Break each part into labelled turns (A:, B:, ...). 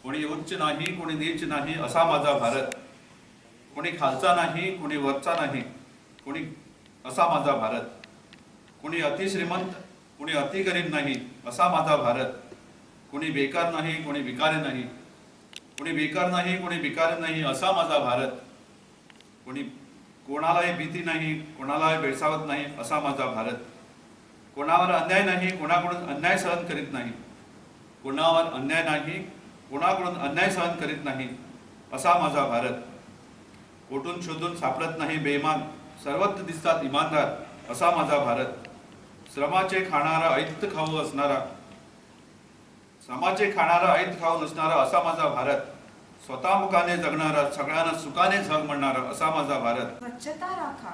A: कोणी उच्च नाही कोणी नीच नाही असा माझा भारत, कोणी खालचा नाही कोणी वरचा नाही कोणी असा माझा भारत, कोणी अतिश्रीमंत कोणी अति गरीब नाही असा माझा भारत, कोणी बेकार नाही कोणी भिकारी नाही, कोणी बेकार नाही कोणी भिकारी नाही असा माझा भारत, कोणी कोणालाही भीती नाही कोणालाही भेडसावत नाही असा माझा भारत, कोणावर अन्याय नाही कोणाकडून अन्याय सहन करीत नाही, कोणावर अन्याय नाही कोणाकडून अन्याय सहन करीत नाही असा माझा भारत, कोठून शोधून सापडत नाही बेईमान सर्वत्र दिसतात इमानदार असा माझा भारत, श्रमाचे खाणारा ऐत खाऊ असणारा, श्रमाचे खाणारा ऐत खाऊ नसणारा असा माझा भारत, स्वतः मुखाने जगणारा सगळ्यांना सुखाने जग म्हणणारा असा माझा भारत।
B: स्वच्छता राखा,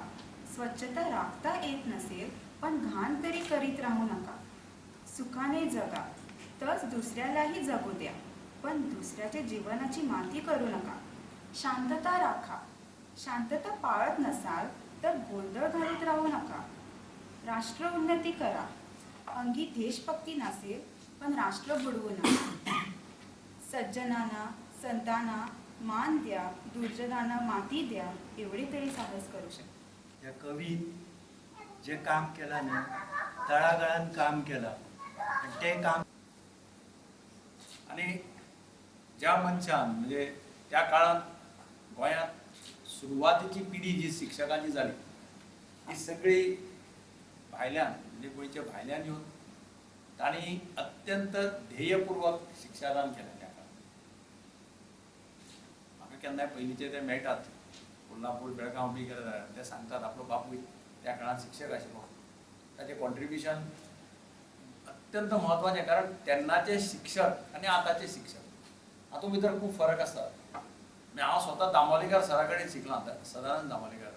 B: स्वच्छता राखता येत नसेल पण घाण तरी करीत राहू नका। सुखाने जगा तच दुसऱ्यालाही जगू द्या, पण दुसऱ्याच्या जीवनाची माती करू नका। शांतता राखा, शांतता पाळत नसाल तर गोंधळ घालत राहू नका। राष्ट्र उन्नती करा, अंगी देशभक्ती नसेल पण राष्ट्र बुडवू नका। सज्जनांना संतांना मान द्या, दुर्जनांना माती द्या, एवढे तरी साहस करू शकतो।
C: या कवीन जे काम केला न्ही, तळागाळान काम केला आनी तें काम
D: आनी ज्या मनशान म्हणजे त्या काळांत गोंयांत सुरवातीची पिढी जी शिक्षकांची जाली ती सगळी भायल्यान म्हणजे गोंयच्या भायल्यान येवन तांणी अत्यंत ध्येयपूर्वक शिक्षादान केलें। त्या काळार म्हाका केन्नाय पयलींचे ते मेळटात, कोल्हापूर बेळगांव बी गेले जाल्यार ते सांगतात आपलो बापूय त्या काळांत शिक्षक आशिल्लो, ताचें कॉन्ट्रिब्युशन अत्यंत म्हत्वाचें, कारण तेन्नाचे शिक्षक आनी आतांचे शिक्षक हातूंत भितर खूब फरक आसता। हांव स्वता दामोलीकर सरा कडेन शिकलां, सदानंद दामोलीकर।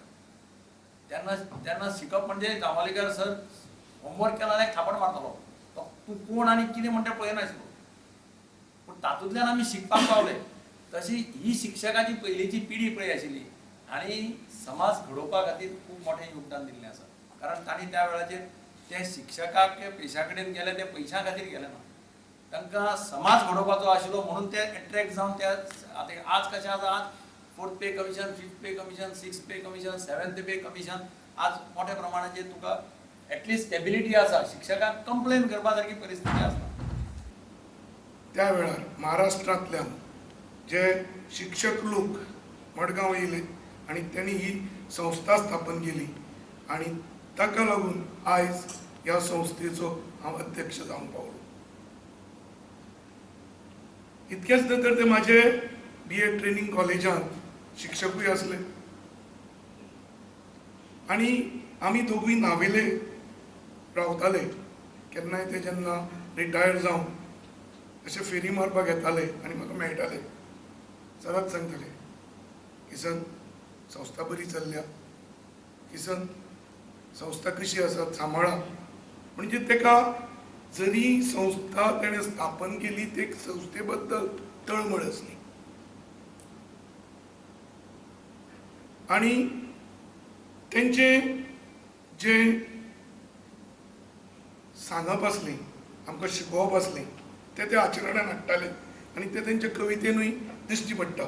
D: तेन्ना तेन्ना शिकप म्हणजे दामोलीकर सर होमवर्क केला जाल्यार थापट मारतलो, तूं कोण आनी कितें म्हणटा पळयनाशिल्लो, पूण तातूंतल्यान आमी शिकपाक पावले। तशी ही शिक्षकाची पयलींची पिढी पळय आशिल्ली आनी समाज घडोवपा खातीर खूब मोठें योगदान दिल्लें आसा, कारण तांणी त्या वेळाचेर ते शिक्षकाक पेशा कडेन गेले, ते पयशां खातीर गेले ना, तांकां समाज घडोवपाचो आशिल्लो म्हणून ते एट्रेक्ट जावन त्या आतां आज कशें आसा, आज 4th pay commission, 5th pay commission, 6th pay commission, 7th pay commission आज मोठ्या प्रमाणाचेर तुका एटलिस्ट स्टेबिलिटी आसा, शिक्षकांक कंप्लेन करपा सारकी परिस्थिती आसा।
E: त्या वेळार महाराष्ट्रांतल्यान जे शिक्षक लोक मडगांव येयले आनी तेणी ही संस्था स्थापन केली आनी ताका लागून आयज ह्या संस्थेचो हांव अध्यक्ष जावंक पावलो। इतकेच न्हय तर ते म्हाजे बी एड ट्रेनींग कॉलेजांत शिक्षकूय आसले आनी आमी दोगूय नावेले रावताले। केन्नाय ते जेन्ना रिटायर जावन अशे फेरी मारपाक येताले आनी म्हाका मेळटाले, सरात सांगताले, किसन संस्था बरी चल्ल्या, किसन संस्था कशी आसा सांबाळा। म्हणजे तेका जरी संस्था तेणें स्थापन केली ते संस्थे बद्दल तळमळ आसली आनी तेंचे जे सांगप आसलें, आमकां शिकोवप आसलें, ते ते आचरणान हाडटाले आनी ते तेंच्या कवितेनूय दिश्टी पडटा।